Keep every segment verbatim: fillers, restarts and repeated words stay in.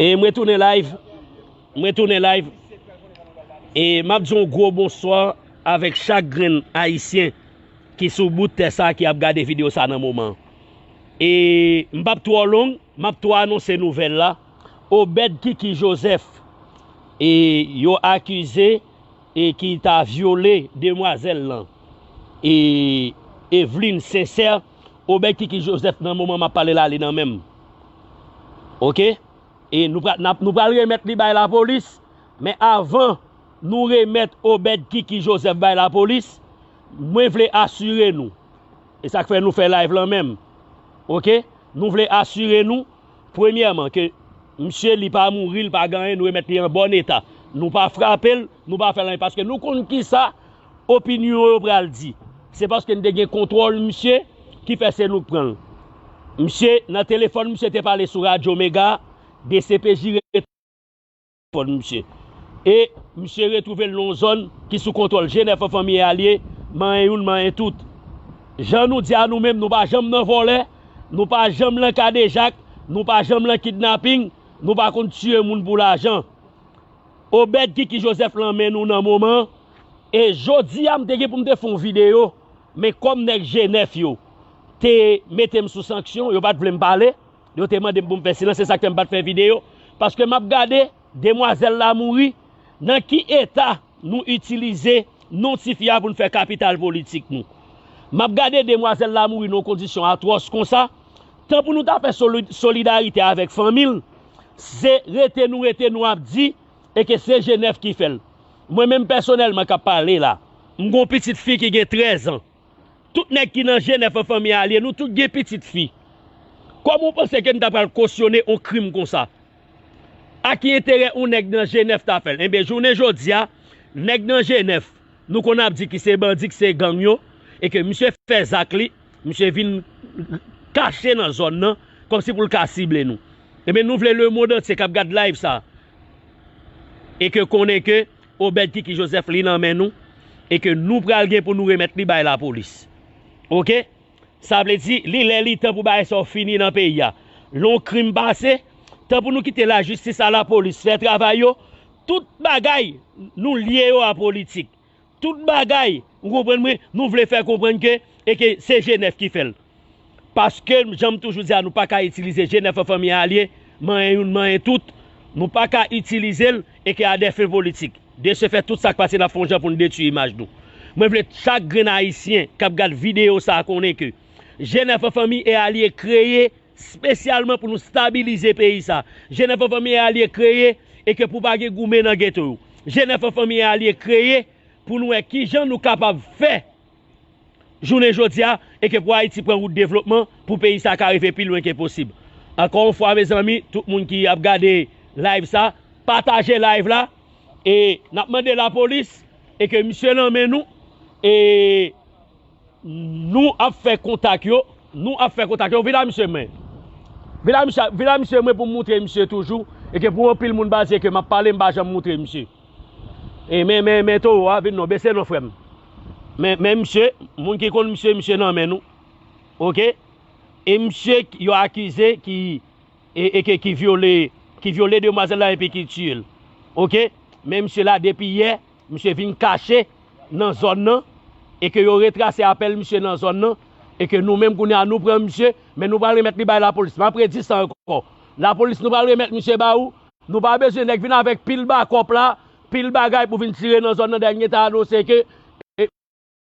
E mwen tounen live. Mwen tounen live. E m ap di yon gwo bonswa avèk chak grenn Ayisyen ki sou bout tè sa ki ap gade videyo sa nan moman. E m p ap twò long, m ap twò anonse nouvèl la. Obed Kiki Joseph, e yo akize e ki ta vyole demwazèl lan, e Eveline Sincère, Obed Kiki Joseph nan moman m ap pale la, li nan men m. Oke? E nou pral, n ap, nou pral remèt li bay lapolis, men avan nou remèt Obed Kiki Joseph bay lapolis, mwen vle asire nou, e sa k fè nou fè live lan menm, oke? Nou vle asire nou, premyèman, ke misye li pa mouri, li pa gen anyen, nou remèt li an bòn eta. Nou pa frape l, nou pa fè l anyen, paske nou konn kisa opinyon yo pral di. Se paske n te gen kontwòl misye ki fè se nou k pran l. Misye, nan telefòn, misye te pale sou Radyo Mega, D C P J telefòn misye. E misye retwouve l nan yon zòn ki sou kontwòl G nèf an fanmi e alye, manyen youn, manyen tout. Jan nou di a nou menm, nou pa janm nan vòlè, nou pa janm nan kadejak, nou pa janm nan kidnaping, nou pa konn tiye moun pou lajan. Obed Kiki Joseph lan men nou nan moman an. E jodi a, m te gen pou m te fè yon videyo, men kòm nèg G nèf yo te mete m sou sanksyon, yo pa t vle m pale, yo te mande m pou m fè silans, se sa k fè m pa t fè videyo. Paske m ap gade, demwazèl la mouri, nan ki eta nou itilize non tifi a pou n fè kapital politik nou. M ap gade demwazèl la mouri nan yon kondisyon atwòs konsa, tan pou nou ta fè soli-, solidarite avèk fanmi l, se rete nou rete nou ap di, e ke se G nèf ki fè l. Mwen menm pèsonèlman k ap pale la, m gon pitit fi ki gen trèz an. Tout nèg ki nan G nèf an fanmi e alye, nou tout gen pitit fi. Kòman w panse ke n ta pral kosyone yon krim konsa? A ki enterè yon nèg nan G nèf ta fè l? Enben, jounen jodi a, nèg nan G nèf, nou konn ap di ki se bandi, ki se gang yo, e ke misye fè zak li, misye vin kache nan zòn nan, kòmsi pou l ka sible nou. Enben, nou vle lemonn antye k ap gad live sa, e ke konnen ke Obed Kiki Joseph li nan men nou, e ke nou pral gen pou nou remèt li bay lapolis. Oke? Sa vle di, li lè li tan pou bagay sa yo fini nan peyi a. Lè yon krim pase, tan pou nou kite lajistis a lapolis fè travay yo, tout bagay, nou lye yo a politik. Tout bagay, ou konprann mwen, nou vle fè konprann ke, e ke se G nèf ki fè l. Paske, jan m toujou di a, nou pa ka itilize G nèf an fanmi e alye, manyen youn, manyen tout. Nou pa ka itilize l, e ke a dè fen politik. De se fèt, tout sa k pase, n ap fè yon jan pou n detwi imaj nou. Mwen vle chak grenn Ayisyen k ap gad videyo sa a konnen ke G nèf an fanmi e alye kreye espesyalman pou nou stabilize peyi sa. G nèf an fanmi e alye kreye, e ke pou pa gen goumen nan geto yo. G nèf an fanmi e alye kreye pou nou wè kijan nou kapab fè jounen jodi a, e ke pou Ayiti pran wout devlopman, pou peyi sa ka rive pi lwen ke posib. Ankò yon fwa, mezanmi, tout moun ki ap gade live sa, pataje live la, e n ap mande lapolis, e ke misye nan men nou, e nou ap fè kontak yo, nou ap fè kontak yo, vin la misye mwen. Vin la misye, vin la misye mwen pou m moutre misye toujou, e ke pou anpil moun baze ke m ap pale, m pa janm moutre misye. E men, men, men towo a, vin non, bese non, frè m. Men, men misye, moun ki konn misye, misye nan men nou. Oke? E misye k-, yo akize ki, e, e ke, ki vyole, ki vyole demwazèl la epi ki tiye l. Oke? Men misye la depi yè, misye vin kache nan zòn nan, e ke yo retrase apèl misye nan zòn nan, e ke nou menm kounye a nou pran misye, men nou pral remèt li bay lapolis. M ap redi sa ankò. Lapolis, nou pral remèt misye ba ou. Nou pa bezwen nèg vin avèk pil bakòp la, pil bagay pou vin tire nan zòn nan, dènye ta anonse ke, e,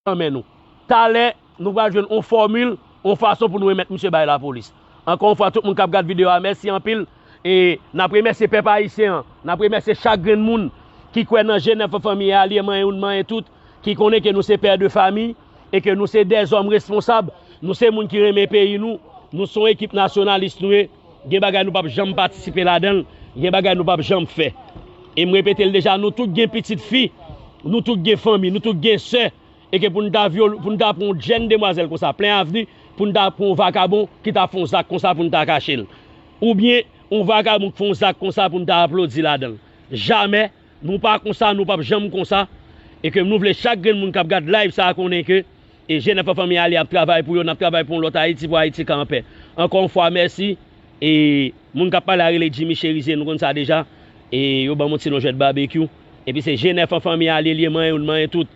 nan men nou. Talè, nou pral jwenn yon fòmil, yon fason pou nou remèt misye bay lapolis. Ankò yon fwa, tout moun k ap gad videyo a, mèsi anpil. E n ap remèsye pèp ayisyen an, n ap remèsye chak grenn moun ki kwè nan G nèf an fanmi e alye, manyen youn, manyen tout, ki konnen ke nou se pè de fami, e ke nou se dèzòm responsab, nou se moun ki renmen peyi nou, nou se yon ekip nasyonalis nou ye, gen bagay nou p ap janm patisipe ladan l, gen bagay nou p ap janm fè. E m repete l deja, nou tout gen pitit fi, nou tout gen fanmi, nou tout gen sè, e ke pou n ta vyole, pou n ta pran yon jèn demwazèl konsa, plen avni, pou n ta pran yon vakabon ki ta fè yon zak konsa pou n ta kache l. Oubyen, yon vakabon k fè yon zak konsa pou n ta aplodi ladan l. Jamè, nou pa konsa, nou p ap janm konsa. E ke nou vle chak grenn moun k ap gad live sa a konnen ke, e, G nèf an fanmi e alye ap travay pou yo, n ap travay pou yon lòt Ayiti, pou Ayiti ka anpè. Ankò yon fwa, mèsi. E moun k ap pale a rele Jimmy Cherizier, nou konn sa deja. E yo ban m yon ti non jwèt babekyou. Epi se G nèf an fanmi alye li ye, manyen youn, manyen tout.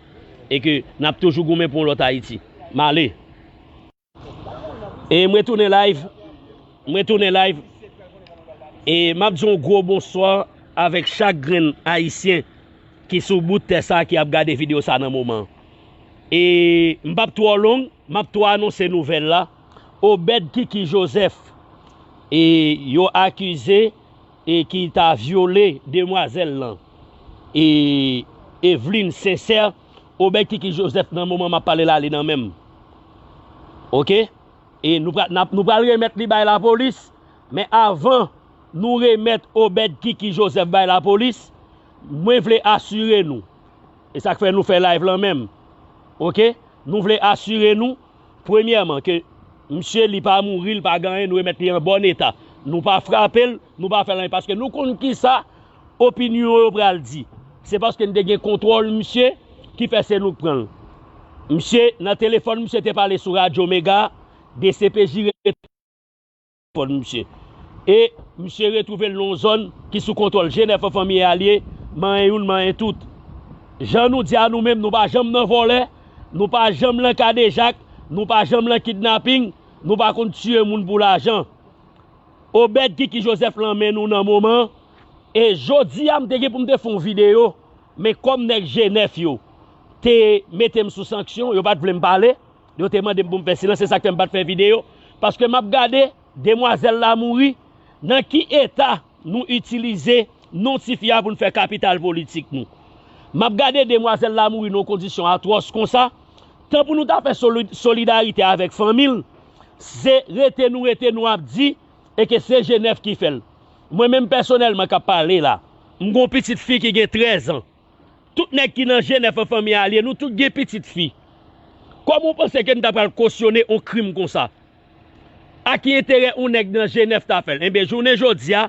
E ke n ap toujou goumen pou yon lòt Ayiti. M ale. E mwen tounen live. Mwen tounen live. E m ap di yon gwo bonswa avèk chak grenn Ayisyen ki sou bout tè sa ki ap gade videyo sa nan moman. E m p ap twò long, m ap tou anonse nouvèl la. Obed Kiki Joseph, e yo akize e ki ta vyole demwazèl lan, e Eveline Sincère, Obed Kiki Joseph nan moman m ap pale la, li nan men m. Oke? E nou pral, n ap, nou pral remèt li bay lapolis, men avan nou remèt Obed Kiki Joseph bay lapolis, mwen vle asire nou. E sa k fè nou fè live lan menm. Oke? Nou vle asire nou, premyèman, ke misye li pa mouri, li pa gen anyen, nou remèt li an bòn eta. Nou pa frape l, nou pa fè l anyen, paske nou konn kisa opinyon yo pral di. Se paske n te gen kontwòl misye ki fè se nou k pran l. Misye, nan telefòn, misye te pale sou Radyo Mega, D C P J fòn misye. E misye retwouve l nan yon zòn ki sou kontwòl G nèf an fanmi alye, manyen youn, manyen tout. Jan nou di a nou menm, nou pa janm nan vòlè, nou pa janm nan kadejak, nou pa janm nan kidnaping, nou pa konn tiye moun pou lajan. Obed Kiki Joseph lan men nou nan moman an. E jodi a, m te gen pou m te fè yon videyo, men kòm nèg G nèf yo te mete m sou sanksyon, yo pa t vle m pale, yo te mande m pou m fè silans, se sa k fè m pa t fè videyo, paske m ap gade demwazèl la mouri, nan ki eta nou itilize non tifi a pou n fè kapital politik nou. M ap gade demwazèl la mouri nan yon kondisyon atwòs konsa, tan pou nou ta fè soli-, solidarite avèk fanmi l, se rete nou rete nou ap di, e ke se G nèf ki fè l. Mwen menm pèsonèlman k ap pale la, m gen yon pitit fi ki gen trèz an. Tout nèg ki nan G nèf an fanmi alye, nou tout gen pitit fi. Kòman w panse ke n ta pral kosyone yon krim konsa? A ki enterè yon nèg nan G nèf ta fè l? Enben, jounen jodi a,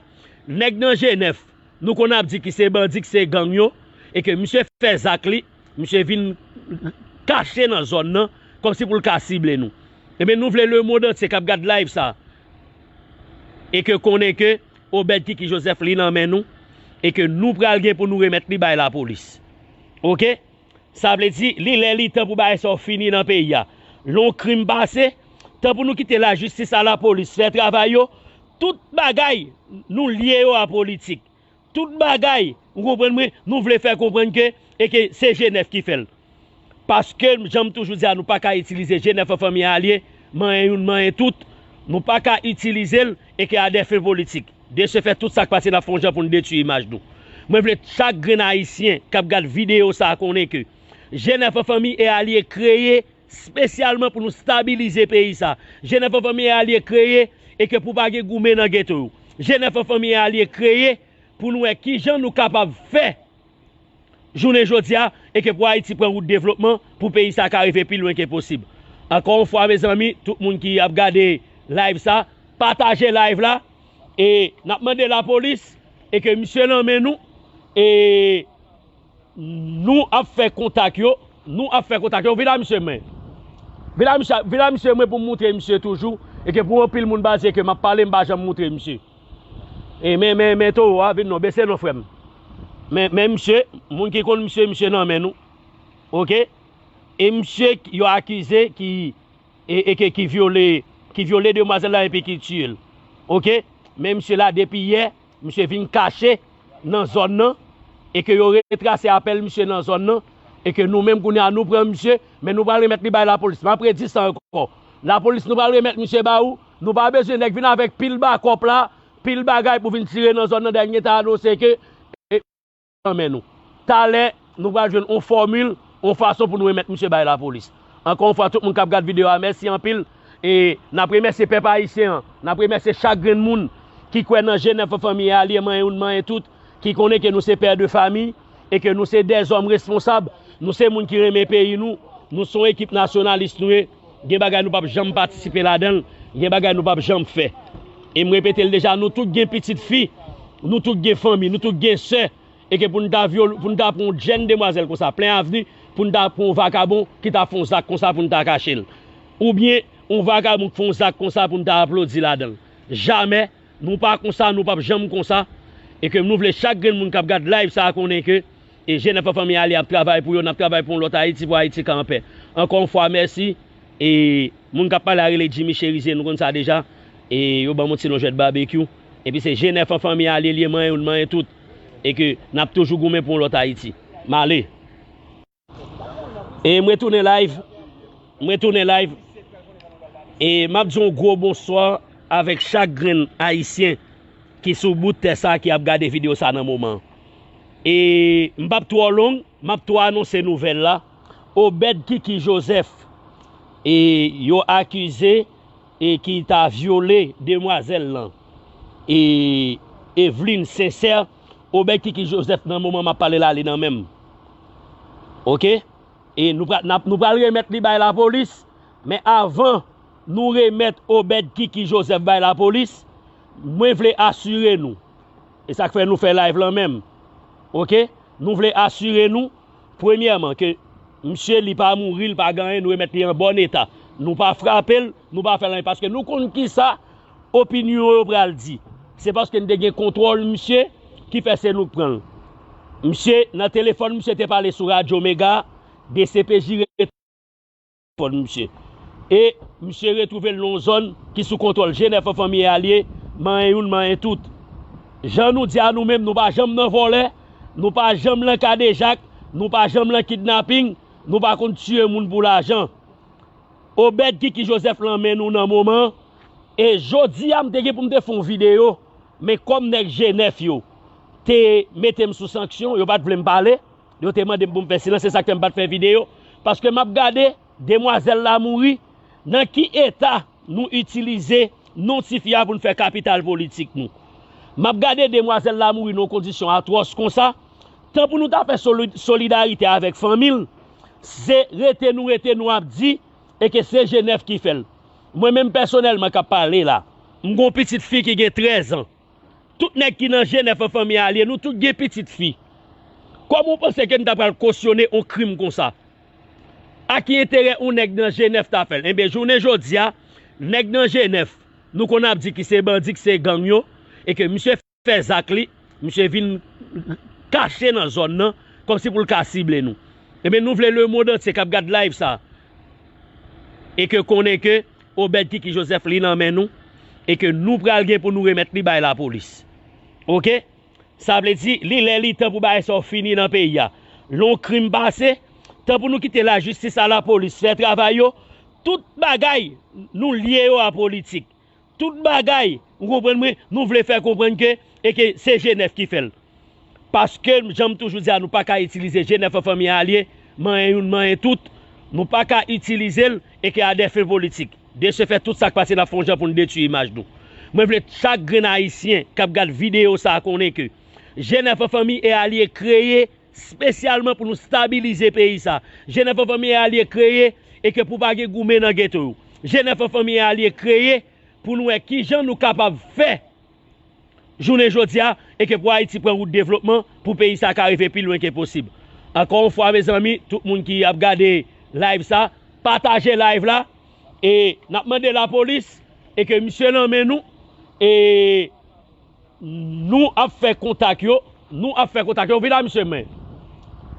nèg nan G nèf, nou konn ap di ki se bandi, ki se gang yo, e ke misye fè zak li, misye vin kache nan zòn nan, kòmsi pou l ka sible nou. Enben, nou vle lemonn antye k ap gad live sa, e ke konnen ke Obed Kiki Joseph li nan men nou, e ke nou pral gen pou nou remèt li bay lapolis. Oke? Sa vle di, li lè li tan pou bagay sa yo fini nan peyi a. Lè yon krim pase, tan pou nou kite lajistis a lapolis fè travay yo, tout bagay nou lye yo a politik. Tout bagay, ou konprann mwen, nou vle fè konprann ke, e ke se G nèf ki fè l. Paske, jan m toujou di a, nou pa ka itilize G nèf an fanmi alye, manyen youn, manyen tout. Nou pa ka itilize l e ke a dè fen politik. De se fè, tout sa k pase, n ap fè yon jan pou n detwi imaj nou. Mwen vle chak grenn Ayisyen k ap gad videyo sa a konnen ke G nèf an fanmi e alye kreye espesyalman pou nou stabilize peyi sa. G nèf an fanmi e alye kreye e ke pou pa gen goumen nan geto yo. G nèf an fanmi e alye kreye pou nou wè kijan nou kapab fè jounen jodi a, e ke pou Ayiti pran wout devlopman, pou peyi sa ka rive pi lwen ke posib. Ankò yon fwa, mezanmi, tout moun ki ap gade live sa, pataje live la, e n ap mande lapolis, e ke misye nan men nou, e nou ap fè kontak yo, nou ap fè kontak yo, vin a misye men. Vin a misye, vin a misye mwen pou m moutre misye toujou, e ke pou anpil moun pa di ke m ap pale, m pa janm moutre misye. E men, men, men towo a vin non, bese non frè m. Men, men misye, moun ki konn misye, misye nan men nou. Oke? E misye yo akize ki, e, e ke, ki vyole, ki vyole demwazèl la epi ki tiye l. Oke? Men misye la depi yè, misye vin kache nan zòn nan, e ke yo retrase apèl misye nan zòn nan, e ke nou menm kounye a nou pran misye, men nou pral remèt li bay lapolis. M ap redi sa ankò. Lapolis, nou pral remèt misye ba ou. Nou pa bezwen nèg vin avèk pil bakòp la, pil bagay pou vin tire nan zòn nan, dènye ta anonse ke, e, nan men nou. Talè, nou pral jwenn on fòmil, on fason pou nou remèt misye bay lapolis. Ankò yon fwa, tout moun k ap gad videyo a, mèsi anpil. E n ap remèsye pèp ayisyen an, n ap remèsye chak grenn moun ki kwè nan G nèf an fanmi alye, manyen youn, manyen tout, ki konnen ke nou se pè de fami, e ke nou se dèzòm responsab, nou se moun ki renmen peyi nou, nou se yon ekip nasyonalis nou ye, gen bagay nou p ap janm patisipe ladan l, gen bagay nou p ap janm fè. E m repete l deja, nou tout gen pitit fi, nou tout gen fanmi, nou tout gen sè, e ke pou n ta vyole, pou n ta pran yon jèn demwazèl konsa, plen avni, pou n ta pran yon vakabon ki ta fè yon zak konsa pou n ta kache l. Oubyen, yon vakabon k fè yon zak konsa pou n ta aplodi ladan l. Jamè, Nou pa konsa, nou p ap janm konsa. E ke nou vle chak grenn moun k ap gad live sa a konnen ke e G nèf an fanmi alye ap travay pou yo, n ap travay pou yon lòt Ayiti, pou Ayiti ka anpè. Ankò yon fwa, mèsi. E moun k ap pale a rele Jimmy Cherizier, nou konn sa deja. E yo ban m yon ti non jwèt babekyou. Epi se G nèf an fanmi alye, li ye manyen youn, manyen tout. E ke n ap toujou goumen pou yon lòt Ayiti. M ale. E mwen tounen live. Mwen tounen live. E m ap di yon gwo bonswa avèk chak grenn Ayisyen ki sou bout tè sa ki ap gade videyo sa nan moman. E m p ap twò long, m ap twò anonse nouvèl la. Obed Kiki Joseph, e yo akize e ki ta vyole demwazèl lan, e Eveline Sincère, Obed Kiki Joseph nan moman m ap pale la, li nan men m. Oke? E nou pral, n ap, nou pral remèt li bay lapolis, men avan nou remèt Obed Kiki Joseph bay lapolis, mwen vle asire nou. E sa k fè nou fè live lan menm. Oke? Nou vle asire nou, premyèman, ke misye li pa mouri, li pa gen anyen, nou remèt li an bòn eta. Nou pa frape l, nou pa fè l anyen, paske nou konn kisa opinyon yo pral di. Se paske n te gen kontwòl misye ki fè se nou k pran l. Misye, nan telefòn, misye te pale sou Radyo Mega, D C P J retwouve telefòn misye. E misye retwouve l nan yon zòn ki sou kontwòl G nèf an fanmi alye, manyen youn, manyen tout. Jan nou di a nou menm, nou pa janm nan vòlè, nou pa janm nan kadejak, nou pa janm nan kidnaping, nou pa konn tiye moun pou lajan. Obed Kiki Joseph lan men nou nan moman. E jodi a, m te gen pou m te fè yon videyo, men kòm nèg G nèf yo te mete m sou sanksyon, yo pa t vle m pale, yo te mande m pou m fè silans, se sa k fè m pa t fè videyo. Paske m ap gade, demwazèl la mouri, nan ki eta nou itilize non tifi a pou n fè kapital politik nou. M ap gade demwazèl la mouri nan yon kondisyon atwòs konsa, tan pou nou ta fè soli-, solidarite avèk fanmi l, se rete nou rete nou ap di, e ke se G nèf ki fè l. Mwen menm pèsonèlman k ap pale la, m gon pitit fi ki gen trèz an. Tout nèg ki nan G nèf an fanmi alye, nou tout gen pitit fi. Kòman w panse ke n ta pral kosyone yon krim konsa? A ki enterè yon nèg nan G nèf ta fè l? Enben, jounen jodi a, nèg nan G nèf, nou konn ap di ki se bandi, ki se gang yo, e ke misye fè zak li, misye vin kache nan zòn nan, kòmsi pou l ka sible nou. Enben, nou vle lemonn antye k ap gad live sa, e ke konnen ke Obed Kiki Joseph li nan men nou, e ke nou pral gen pou nou remèt li bay lapolis. Oke? Sa vle di, li lè li tan pou bagay sa yo fini nan peyi a. Lè yon krim pase, tan pou nou kite lajistis a lapolis fè travay yo, tout bagay nou lye yo a politik. Tout bagay, ou konprann mwen, nou vle fè konprann ke, e ke se G nèf ki fè l. Paske, jan m toujou di a, nou pa ka itilize G nèf an fanmi alye, manyen youn, manyen tout. Nou pa ka itilize l, e ke a dè fen politik. De se fè, tout sa k pase, n ap fè yon jan pou n detwi imaj nou. Mwen vle chak grenn Ayisyen k ap gad videyo sa a konnen ke G nèf an fanmi e alye kreye espesyalman pou nou stabilize peyi sa. G nèf an fanmi e alye kreye e ke pou pa gen goumen nan geto yo. G nèf an fanmi e alye kreye pou nou wè kijan nou kapab fè jounen jodi a e ke pou Ayiti pran wout devlopman, pou peyi sa ka rive pi lwen ke posib. Ankò yon fwa, mezanmi, tout moun ki ap gade live sa, pataje live la, e n ap mande lapolis e ke misye nan men nou, e nou ap fè kontak yo, nou ap fè kontak yo. Vin la, misye, mwen.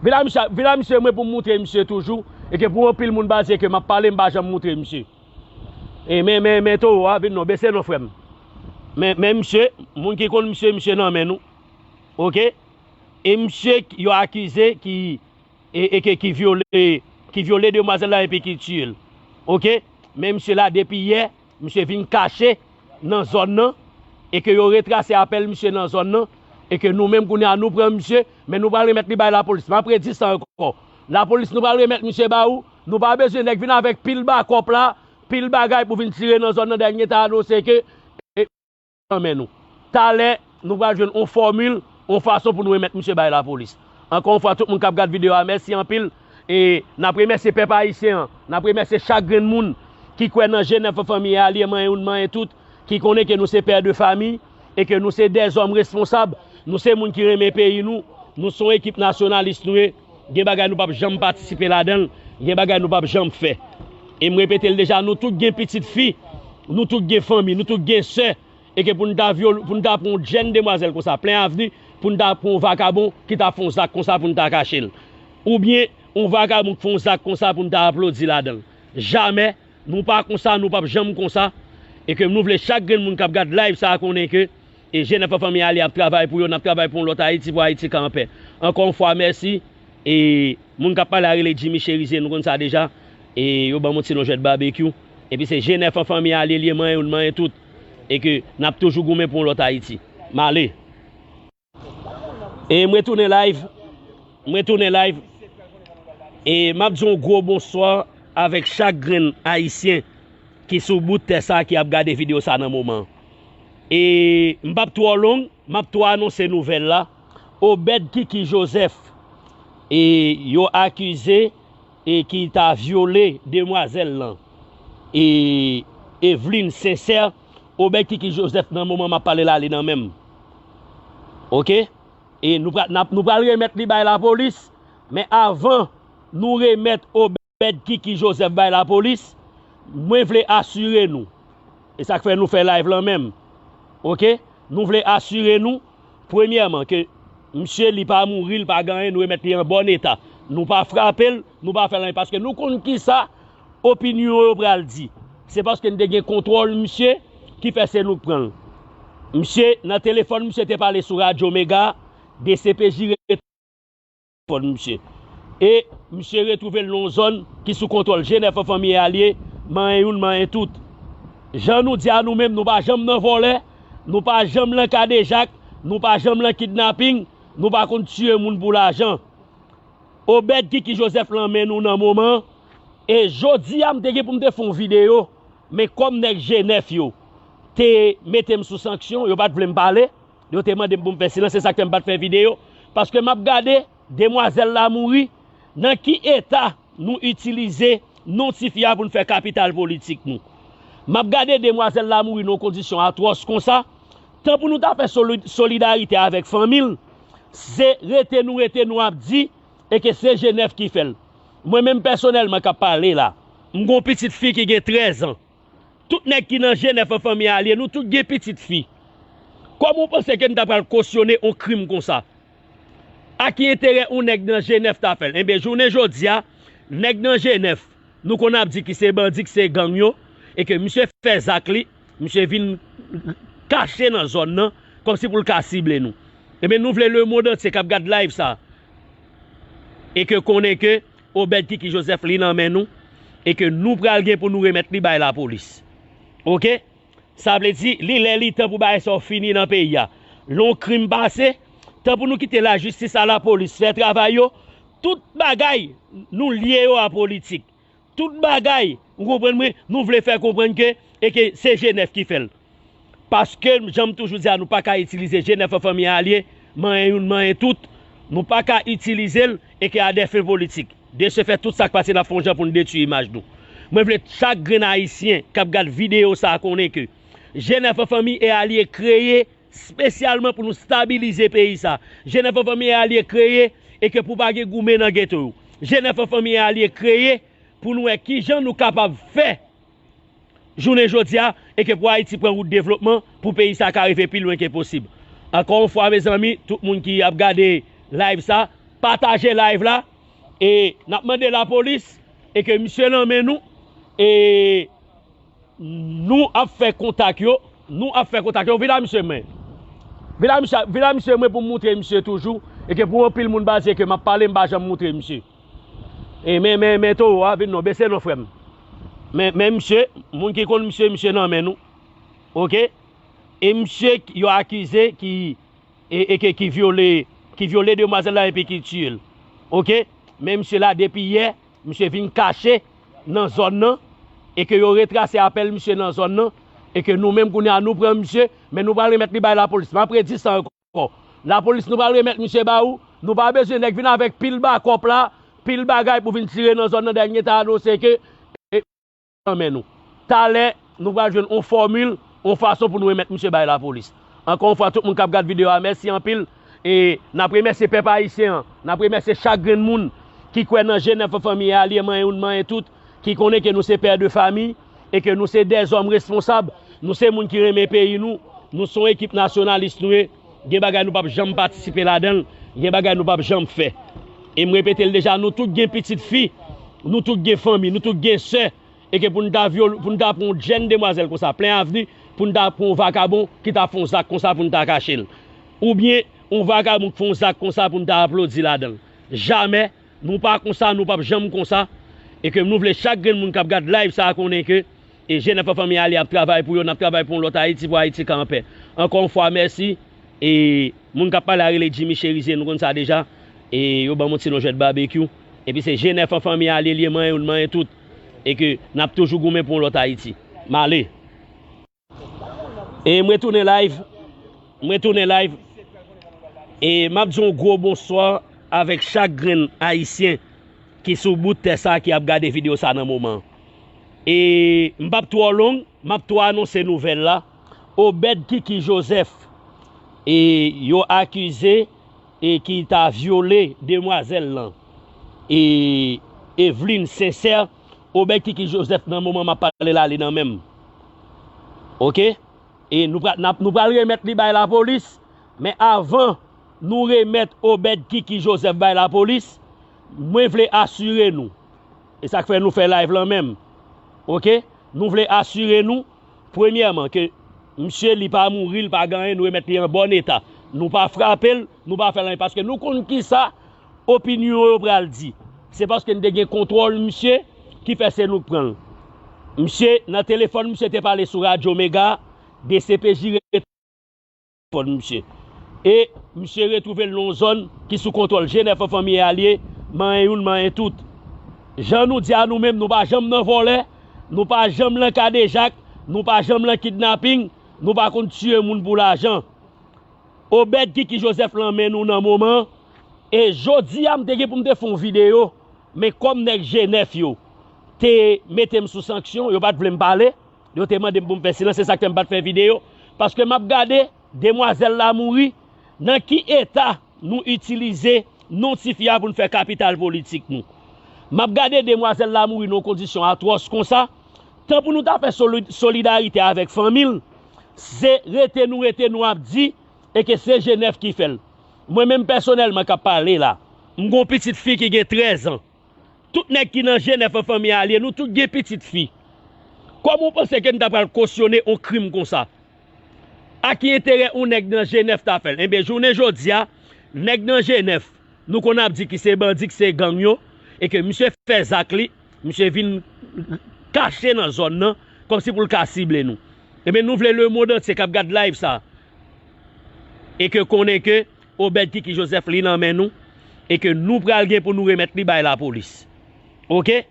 Vin la, misye, vin la, misye, mwen, pou m moutre misye toujou, e ke pou anpil moun pa di ke m ap pale, m pa janm moutre misye. E men, men, men towo a, vin non, bese non, frè m. Men, men misye, moun ki konn misye, misye nan men nou. Oke? E misye yo akize ki, e, e ke, ki vyole, ki vyole demwazèl la epi ki tiye l. Oke? Men misye la depi yè, misye vin kache nan zòn nan, e ke yo retrase apèl misye nan zòn nan, e ke nou menm kounye a nou pran misye, men nou pral remèt li bay lapolis. M ap redi sa ankò. Lapolis, nou pral remèt misye ba ou. Nou pa bezwen nèg vin avèk pil bakòp la, pil bagay pou vin tire nan zòn nan, dènye ta anonse ke, e, nan men nou. Talè, nou pral jwenn on fòmil, on fason pou nou remèt misye bay lapolis. Ankò yon fwa, tout moun k ap gad videyo a, mèsi anpil. E n ap remèsye pèp ayisyen an, n ap remèsye chak grenn moun ki kwè nan G nèf an fanmi alye, manyen youn, manyen tout, ki konnen ke nou se pè de fami e ke nou se dèzòm responsab, nou se moun ki renmen peyi nou, nou se yon ekip nasyonalis nou ye, gen bagay nou p ap janm patisipe ladan l, gen bagay nou p ap janm fè. E m repete l deja, nou tout gen pitit fi, nou tout gen fanmi, nou tout gen sè, e ke pou n ta vyole, pou n ta pran yon jèn demwazèl konsa, plen avni, pou n ta pran yon vakabon ki ta fè yon zak konsa pou n ta kache l. Oubyen, yon vakabon ki fè yon zak konsa pou n ta aplodi ladan l. Jamè, nou pa konsa, nou p ap janm konsa. E ke nou vle chak grenn moun k ap gad live sa a konnen ke e G nèf an fanmi alye ap travay pou yo, n ap travay pou yon lòt Ayiti, pou Ayiti ka anpè. Ankò yon fwa, mèsi. E moun k ap pale a rele Jimmy Cherizier, nou konn sa deja. E yo ban m yon ti non jwèt babekyou. Epi se G nèf an fanmi alye l ye, manyen youn, manyen tout. E ke n ap toujou goumen pou yon lòt Ayiti. M ale. E mwen tounen live. Mwen tounen live. E m ap di yon gwo bonswa avèk chak grenn Ayisyen ki sou bout tè sa ki ap gade videyo sa nan moman. E m p ap twò long, m ap twò anonse nouvèl la. Obed Kiki Joseph, e yo akize e ki ta vyole demwazèl lan, e Eveline Sincère, Obed Kiki Joseph nan moman m ap pale la, li nan men m. Oke? E nou pral, n ap, nou pral remèt li bay lapolis, men avan nou remèt Obed Kiki Joseph bay lapolis, mwen vle asire nou. E sa k fè nou fè live lan menm. Oke? Nou vle asire nou, premyèman, ke misye li pa mouri, li pa gen anyen, nou remèt li an bòn eta. Nou pa frape l, nou pa fè l anyen, paske nou konn kisa opinyon yo pral di. Se paske n te gen kontwòl misye ki fè se nou k pran l. Misye, nan telefòn, misye te pale sou Radyo Mega, D C P J rete telefòn misye. E misye retwouve l nan yon zòn ki sou kontwòl G nèf an fanmi alye, manyen youn, manyen tout. Jan nou di a nou menm, nou pa janm nan vòlè, nou pa janm nan kadejak, nou pa janm nan kidnaping, nou pa konn tiye moun pou lajan. Obed Kiki Joseph lan men nou nan moman, e jodi a m te gen pou m te fè yon videyo, men kòm nèg G nèf yo te mete m sou sanksyon, yo pa t vle m pale, yo te mande m pou m fè silans, se sa k fè m pa t fè videyo, paske m ap gade demwazèl la mouri, nan ki eta nou itilize non ti fi a pou n fè kapital politik nou. M ap gade demwazèl la mouri nan yon kondisyon atwòs konsa, tan pou nou ta fè soli-, solidarite avèk fanmi l, se rete nou rete nou ap di, e ke se G nèf ki fè l. Mwen menm pèsonèlman k ap pale la, m gen yon pitit fi ki gen trèz an. Tout nèg ki nan G nèf an fanmi alye, nou tout gen pitit fi. Kòman w panse ke n ta pral kosyone yon krim konsa? A ki enterè yon nèg nan G nèf ta fè l? Enben, jounen jodi a, nèg nan G nèf, nou konn ap di ki se bandi, ki se gang yo, e ke misye fè zak li, misye vin kache nan zòn nan, kòmsi pou l ka sible nou. Enben, nou vle lemonn antye k ap gad live sa, e ke konnen ke Obed Kiki Joseph li nan men nou, e ke nou pral gen pou nou remèt li bay lapolis. Oke? Sa vle di, li lè li tan pou bagay sa yo fini nan peyi a. Lè yon krim pase, tan pou nou kite lajistis a lapolis fè travay yo, tout bagay nou lye yo a politik. Tout bagay, ou konprann mwen, nou vle fè konprann ke, e ke se G nèf ki fè l. Paske, jan m toujou di a, nou pa ka itilize G nèf an fanmi alye, manyen youn, manyen tout. Nou pa ka itilize l, e ke a dè fen politik. De se fè, tout sa k pase, n ap fè yon jan pou n detwi imaj nou. Mwen vle chak grenn Ayisyen k ap gad videyo sa a konnen ke G nèf an fanmi e alye kreye espesyalman pou nou stabilize peyi sa. G nèf an fanmi e alye kreye e ke pou pa gen goumen nan geto yo. G nèf an fanmi e alye kreye pou nou wè kijan nou kapab fè jounen jodi a e ke pou Ayiti pran wout devlopman, pou peyi sa ka rive pi lwen ke posib. Ankò yon fwa, mezanmi, tout moun ki ap gade live sa, pataje live la, e n ap mande lapolis e ke misye nan men nou, e nou ap fè kontak yo, nou ap fè kontak yo. Vin la misye mwen. Vin la misye, vin la misye mwen pou m moutre misye toujou, e ke pou anpil moun baze ke m ap pale, m pa janm moutre misye. E men, men, men towo a vin non, bese non frè m. Men, men misye, moun ki konn misye, misye nan men nou. Oke? E misye k-, yo akize ki, e, e ke, ki vyole, ki vyole demwazèl la epi ki tiye l. Oke? Men misye la depi yè, misye vin kache nan zòn nan, e ke yo retrase apèl misye nan zòn nan, e ke nou menm kounye a nou pran misye, men nou pral remèt li bay lapolis. M ap redi sa ankò. Lapolis, nou pral remèt misye ba ou. Nou pa bezwen nèg vin avèk pil bakòp la, pil bagay pou vin tire nan zòn nan. Dènye ta anonse ke, e, nan men nou. Talè, nou pral jwenn on fòmil, on fason pou nou remèt misye bay lapolis. Ankò yon fwa, tout moun k ap gad videyo a, mèsi anpil. E n ap remèsye pèp ayisyen an, n ap remèsye chak grenn moun ki kwè nan G nèf an fanmi e alye, manyen youn, manyen tout, ki konnen ke nou se pè de fanmi e ke nou se dèzòm responsab, nou se moun ki renmen peyi nou, Nou se yon ekip nasyonalis nou ye. Gen bagay nou p ap janm patisipe ladan l. Gen bagay nou p ap janm fè. E m repete l deja, nou tout gen pitit fi, nou tout gen fanmi, nou tout gen sè. E ke pou n ta vyole, pou n ta pran yon jèn demwazèl konsa, plen avni, pou n ta pran yon vakabon ki ta fè yon zak konsa pou n ta kache l. Oubyen, yon vakabon ki fè yon zak konsa pou n ta aplodi ladan l. Jamè, nou pa konsa, nou p ap janm konsa. E ke nou vle chak grenn moun k ap gad live sa a konnen ke e G nèf an fanmi alye ap travay pou yo, n ap travay pou yon lòt Ayiti, pou Ayiti ka anpè. Ankò yon fwa, mèsi. E moun k ap pale a rele Jimmy Cherizier, nou konn sa deja. E yo ban m yon ti non jwèt babekyou. Epi se G nèf an fanmi alye li ye, manyen youn, manyen tout. E ke n ap toujou goumen pou yon lòt Ayiti. M ale. E mwen tounen live. Mwen tounen live. E m ap di yon gwo bonswa avèk chak grenn Ayisyen ki sou bout tè sa ki ap gade videyo sa nan moman. E m p ap twò long, m ap tou anonse nouvèl la. Obed Kiki Joseph, e yo akize e ki ta vyole demwazèl lan, e Eveline Sincère, Obed Kiki Joseph nan moman m ap pale la, li nan men m. Oke? E nou pral, n ap, nou pral remèt li bay lapolis, men avan nou remèt Obed Kiki Joseph bay lapolis, mwen vle asire nou, e sa k fè nou fè live lan menm. Oke? Nou vle asire nou, premyèman, ke misye li pa mouri, li pa gen anyen, nou remèt li an bòn eta. Nou pa frape l, nou pa fè l anyen, paske nou konn kisa opinyon yo pral di. Se paske n te gen kontwòl misye ki fè se nou k pran l. Misye, nan telefòn, misye te pale sou Radyo Mega, D C P J rete telefòn misye. E misye retwouve l nan yon zòn ki sou kontwòl G nèf an fanmi alye, manyen youn, manyen tout. Jan nou di a nou menm, nou pa janm nan vòlè, nou pa janm nan kadejak, nou pa janm nan kidnaping, nou pa konn tiye moun pou lajan. Obed Kiki Joseph lan men nou nan moman, e jodi a m te gen pou m te fè yon videyo, men kòm nèg G nèf yo te mete m sou sanksyon, yo pa t vle m pale, yo te mande m pou m fè silans, se sa k fè m pa t fè videyo, paske m ap gade demwazèl la mouri, nan ki eta nou itilize non tifi a pou n fè kapital politik nou. M ap gade demwazèl la mouri nan yon kondisyon atwòs konsa, tan pou nou ta fè soli-, solidarite avèk fanmi l, se rete nou rete nou ap di, e ke se G nèf ki fè l. Mwen menm pèsonèlman k ap pale la, m gen yon pitit fi ki gen trèz an. Tout nèg ki nan G nèf an fanmi alye, nou tout gen pitit fi. Kòman w panse ke n ta pral kosyone yon krim konsa? A ki enterè yon nèg nan G nèf ta fè l? Enben, jounen jodi a, nèg nan G nèf, nou konn ap di ki se bandi, ki se gang yo, e ke misye fè zak li, misye vin kache nan zòn nan, kòmsi pou l ka sible nou. Enben, nou vle lemonn antye k ap gad live sa, e ke konnen ke Obed Kiki Joseph li nan men nou, e ke nou pral gen pou nou remèt li bay lapolis. Oke?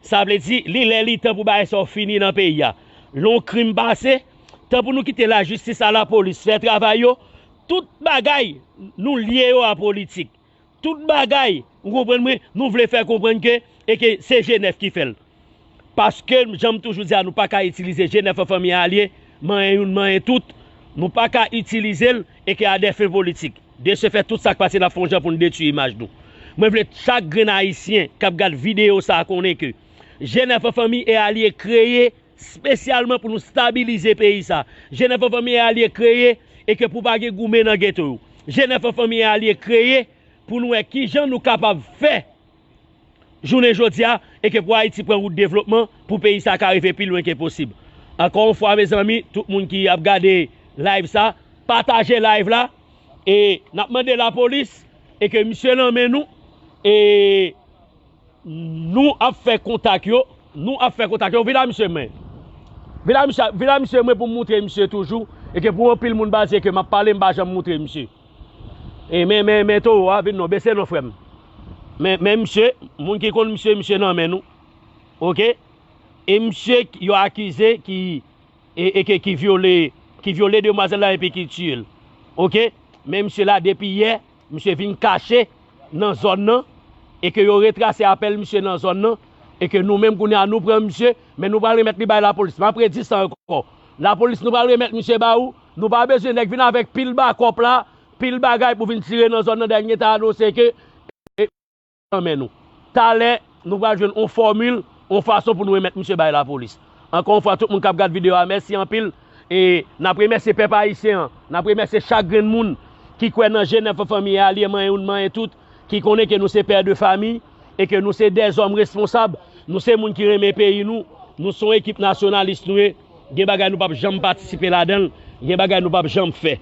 Sa vle di, li lè li tan pou bagay sa yo fini nan peyi a. Lè yon krim pase, tan pou nou kite lajistis a lapolis fè travay yo, tout bagay nou lye yo a politik. Tout bagay, ou konprann mwen, nou vle fè konprann ke, e ke se G nèf ki fè l. Paske, jan m toujou di a, nou pa ka itilize G nèf an fanmi alye, manyen youn, manyen tout. Nou pa ka itilize l, e ke a dè fen politik. De se fè, tout sa k pase, n ap fè yon jan pou n detwi imaj nou. Mwen vle chak grenn Ayisyen k ap gad videyo sa a konnen ke G nèf an fanmi e alye kreye espesyalman pou nou stabilize peyi sa. G nèf an fanmi e alye kreye e ke pou pa gen goumen nan geto yo. G nèf an fanmi e alye kreye pou nou wè kijan nou kapab fè jounen jodi a, e ke pou Ayiti pran wout devlopman, pou peyi sa ka rive pi lwen ke posib. Ankò yon fwa, mezanmi, tout moun ki ap gade live sa, pataje live la, e n ap mande lapolis, e ke misye nan men nou, e nou ap fè kontak yo, nou ap fè kontak yo, vin la misye mwen. Vin la misye, vin la misye mwen pou m moutre misye toujou, e ke pou anpil moun pa di ke m ap pale, m pa janm moutre misye. E men, men, men towo a, vin non, bese non, frè m. Men, men misye, moun ki konn misye, misye nan men nou. Oke? E misye k-, yo akize ki, e, e ke, ki vyole, ki vyole demwazèl la epi ki tiye l. Oke? Men misye la depi yè, misye vin kache nan zòn nan, e ke yo retrase apèl misye nan zòn nan, e ke nou menm kounye a nou pran misye, men nou pral remèt li bay lapolis. M ap redi sa ankò. Lapolis, nou pral remèt misye ba ou, nou pa bezwen nèg vin avèk pil bakòp la, pil bagay pou vin tire nan zòn nan, dènye ta anonse ke, e, nan men nou. Talè, nou pral jwenn yon fòmil, yon fason pou nou remèt misye bay lapolis. Ankò yon fwa, tout moun k ap gad videyo a, mèsi anpil. E n ap remèsye pèp ayisyen an, n ap remèsye chak grenn moun ki kwè nan G nèf an, Fanmi e Alye, manyen youn, manyen tout, ki konnen ke nou se pè de fami e ke nou se dèzòm responsab, nou se moun ki renmen peyi nou, nou se yon ekip nasyonalis nou ye, gen bagay nou p ap janm patisipe ladan l, gen bagay nou p ap janm fè.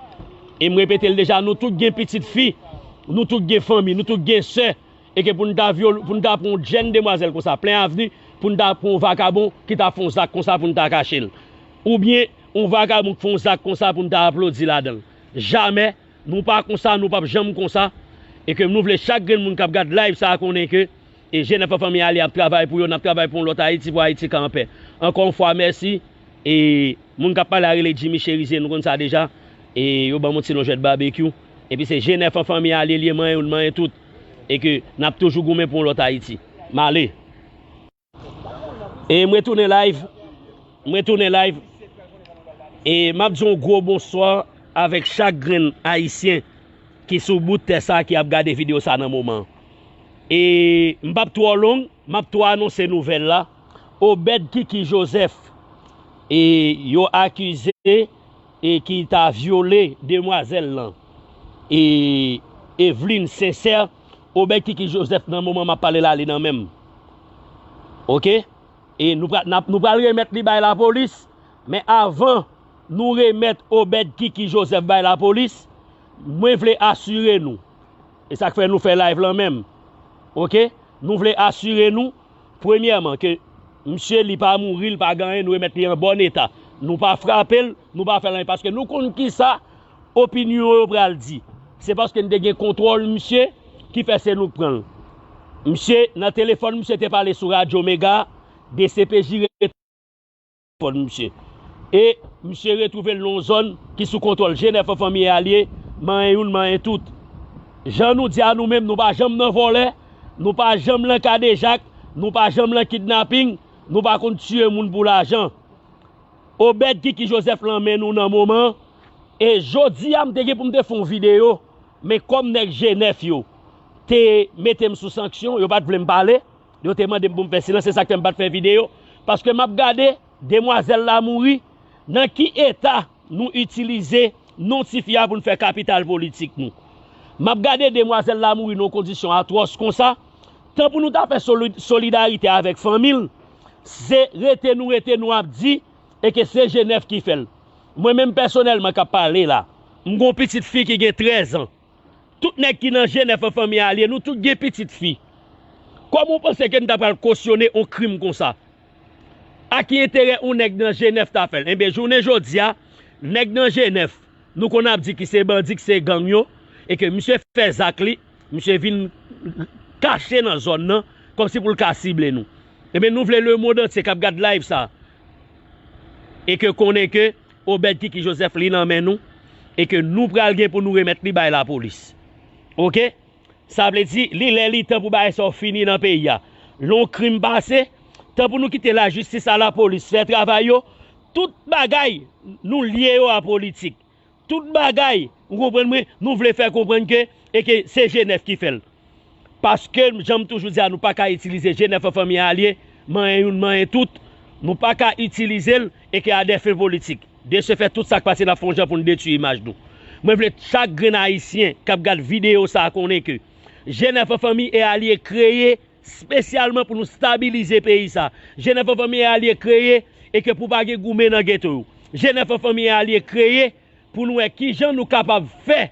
E m repete l deja, nou tout gen pitit fi, nou tout gen fanmi, nou tout gen sè, e ke pou n ta vyole, pou n ta pran yon jèn demwazèl konsa, plen avni, pou n ta pran yon vakabon ki ta fè yon zak konsa pou n ta kache l. Oubyen, yon vakabon ki fè yon zak konsa pou n ta aplodi ladan l. Jamè, nou pa konsa, nou p ap janm konsa. E ke nou vle chak grenn moun k ap gad live sa a konnen ke e G nèf an, Fanmi e Alye ap travay pou yo, n ap travay pou yon lòt Ayiti, pou Ayiti ka anpè. Ankò yon fwa, mèsi. E moun k ap pale a rele Jimmy Cherizier, nou konn sa deja. E yo ban m yon ti non jwèt babekyou. Epi se G nèf an, Fanmi e Alye, li ye, manyen youn, manyen tout. E ke n ap toujou goumen pou yon lòt Ayiti. M ale. E mwen tounen live. Mwen tounen live. E m ap di yon gwo bonswa avèk chak grenn ayisyen ki sou bout tè sa ki ap gade videyo sa nan moman. E m p ap twò long, m ap twò anonse nouvèl la. Obed Kiki Joseph, e yo akize e ki ta vyole demwazèl lan, e Eveline Sincère, Obed Kiki Joseph nan moman m ap pale la, li nan men m. Oke? E nou pral, n ap, nou pral remèt li bay lapolis, men avan nou remèt Obed Kiki Joseph bay lapolis, mwen vle asire nou. E sa k fè nou fè live lan menm. Oke? Nou vle asire nou, premyèman, ke misye li pa mouri, li pa gen anyen, nou remèt li an bòn eta. Nou pa frape l, nou pa fè l anyen, paske nou konn kisa opinyon yo pral di. Se paske n te gen kontwòl misye ki fè se nou k pran l. Misye, nan telefòn, misye te pale sou Radyo Mega, D C P J telefòn misye. E misye retwouve l nan yon zòn ki sou kontwòl G nèf an, Fanmi e Alye, manyen youn, manyen tout. Jan nou di a nou menm, nou pa janm nan vòlè, nou pa janm nan kadejak, nou pa janm nan kidnaping, nou pa konn tiye moun pou lajan. Obed Kiki Joseph lan men nou nan moman, e jodi a m te gen pou m te fè yon videyo, men kòm nèg G nèf yo te mete m sou sanksyon, yo pa t vle m pale, yo te mande m pou m fè silans, se sa k fè m pa t fè videyo, paske m ap gade demwazèl la mouri, nan ki eta nou itilize non tifi a pou n fè kapital politik nou. M ap gade demwazèl la mouri nan yon kondisyon atwòs konsa, tan pou nou ta fè soli-, solidarite avèk fanmi l, se rete nou rete nou ap di, e ke se G nèf ki fè l. Mwen menm pèsonèlman k ap pale la, m gen yon pitit fi ki gen trèz an. Tout nèg ki nan G nèf an, Fanmi e Alye, nou tout gen pitit fi. Kòman w panse ke n ta pral kosyone yon krim konsa? A ki enterè yon nèg nan G nèf ta fè l? Enben, jounen jodi a, nèg nan G nèf, nou konn ap di ki se bandi, ki se gang yo, e ke misye fè zak li, misye vin kache nan zòn nan, kòmsi pou l ka sible nou. Enben, nou vle lemonn antye k ap gad live sa, e ke konnen ke Obed Kiki Joseph li nan men nou, e ke nou pral gen pou nou remèt li bay lapolis. Oke? Sa vle di, li lè li tan pou bagay sa yo fini nan peyi a. Lè yon krim pase, tan pou nou kite lajistis a lapolis fè travay yo, tout bagay nou lye yo a politik. Tout bagay, ou konprann mwen, nou vle fè konprann ke, e ke se G nèf ki fè l. Paske, jan m toujou di a, nou pa ka itilize G nèf an, Fanmi e Alye, manyen youn, manyen tout, nou pa ka itilize l, e ke a dè fen politik. De se fèt, tout sa k pase, n ap fè yon jan pou n detwi imaj nou. Mwen vle chak grenn ayisyen k ap gad videyo sa a konnen ke G nèf an, Fanmi e Alye kreye espesyalman pou nou stabilize peyi sa. G nèf an, Fanmi e Alye kreye e ke pou pa gen goumen nan geto yo. G nèf an, Fanmi e Alye kreye pou nou wè kijan nou kapab fè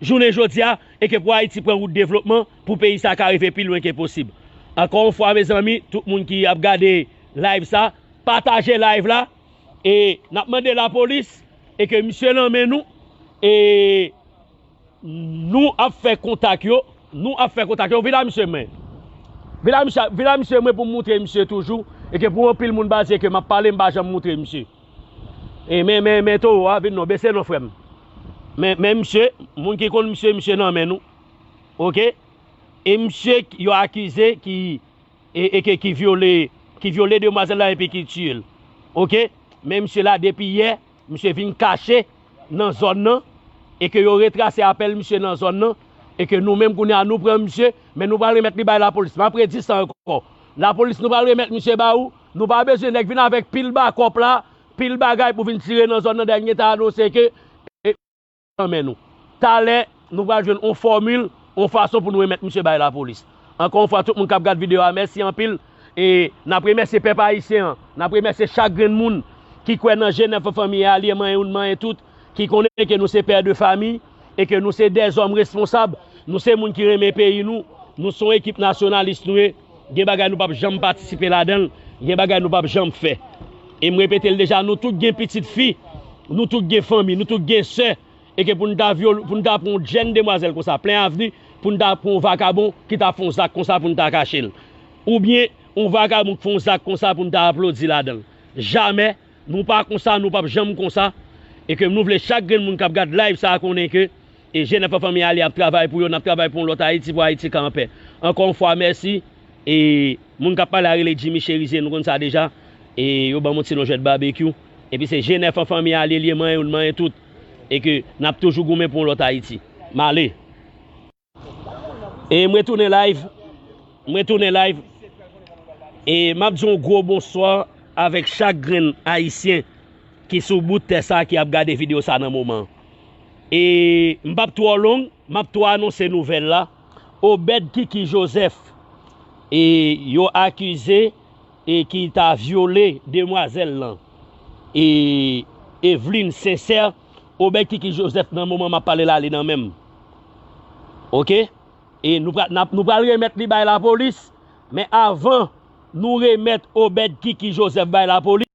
jounen jodi a, e ke pou Ayiti pran wout devlopman, pou peyi sa ka rive pi lwen ke posib. Ankò yon fwa, mezanmi, tout moun ki ap gade live sa, pataje live la, e n ap mande lapolis, e ke misye nan men nou, e nou ap fè kontak yo, nou ap fè kontak yo, vin a misye mwen. Vin a misye, vin a misye mwen pou m moutre misye toujou, e ke pou anpil moun pa di ke m ap pale, m pa janm moutre misye. E men, men, men towo a, vin non, bese non, frè m. Men, men misye, moun ki konn misye, misye nan men nou. Oke? E misye k-, yo akize ki, e, e ke, ki vyole, ki vyole demwazèl la epi ki tiye l. Oke? Men misye la, depi yè, misye vin kache nan zòn nan, e ke yo retrase apèl misye nan zòn nan, e ke nou menm kounye a nou pran misye, men nou pral remèt li bay lapolis. M ap redi sa ankò. Lapolis, nou pral remèt misye ba ou, nou pa bezwen nèg vin avèk pil bakòp la, anpil bagay pou vin tire nan zòn nan, dènye ta anonse ke e, nan men nou. Talè, nou pral jwenn yon fòmil, yon fason pou nou remèt misye bay lapolis. Ankò yon fwa, tout moun k ap gad videyo a, mèsi anpil. E n ap remèsye pèp ayisyen an, n ap remèsye chak grenn moun ki kwè nan G nèf an, fanmi a, li manyen ou manyen tout, ki konnen ke nou se pè de fami e ke nou se dèzòm responsab, nou se moun ki renmen peyi nou, nou se yon ekip nasyonalis nou ye, gen bagay nou p ap janm patisipe ladan l, gen bagay nou p ap janm fè. E m repete l deja, nou tout gen pitit fi, nou tout gen fanmi, nou tout gen sè, e ke pou n ta vyole, pou n ta pran yon jèn demwazèl konsa, plen avni, pou n ta pran yon vakabon ki ta fè yon zak konsa pou n ta kache l. Oubyen, yon vakabon k fè yon zak konsa pou n ta aplodi ladan l. Jamè, nou pa konsa, nou p ap janm konsa. E ke nou vle chak grenn moun k ap gad live sa a konnen ke e G nèf an, fanmi a, li ap travay pou yo, n ap travay pou yon lòt Ayiti, pou Ayiti ka anpè. Ankò yon fwa, mèsi. E moun k ap pale a rele Jimmy Cherizier, nou konn sa deja. E yo ban m yon ti non jwèt babekyou. Epi se G nèf an, fanmi a, li ye, li ye, manyen ou manyen tout. E ke n ap toujou goumen pou yon lòt Ayiti. M ale. E mwen tounen live. Mwen tounen live. E m ap di yon gwo bonswa avèk chak grenn ayisyen ki sou bout tè sa ki ap gade videyo sa nan moman. E m p ap twò long, m ap tou anonse nouvèl la. Obed Kiki Joseph, e yo akize e ki ta vyole demwazèl lan, e Eveline Sincère, Obed Kiki Joseph nan moman m ap pale la, li nan men m. Oke? E nou pral, n ap, nou pral remèt li bay lapolis, men avan nou remèt Obed Kiki Joseph bay lapolis,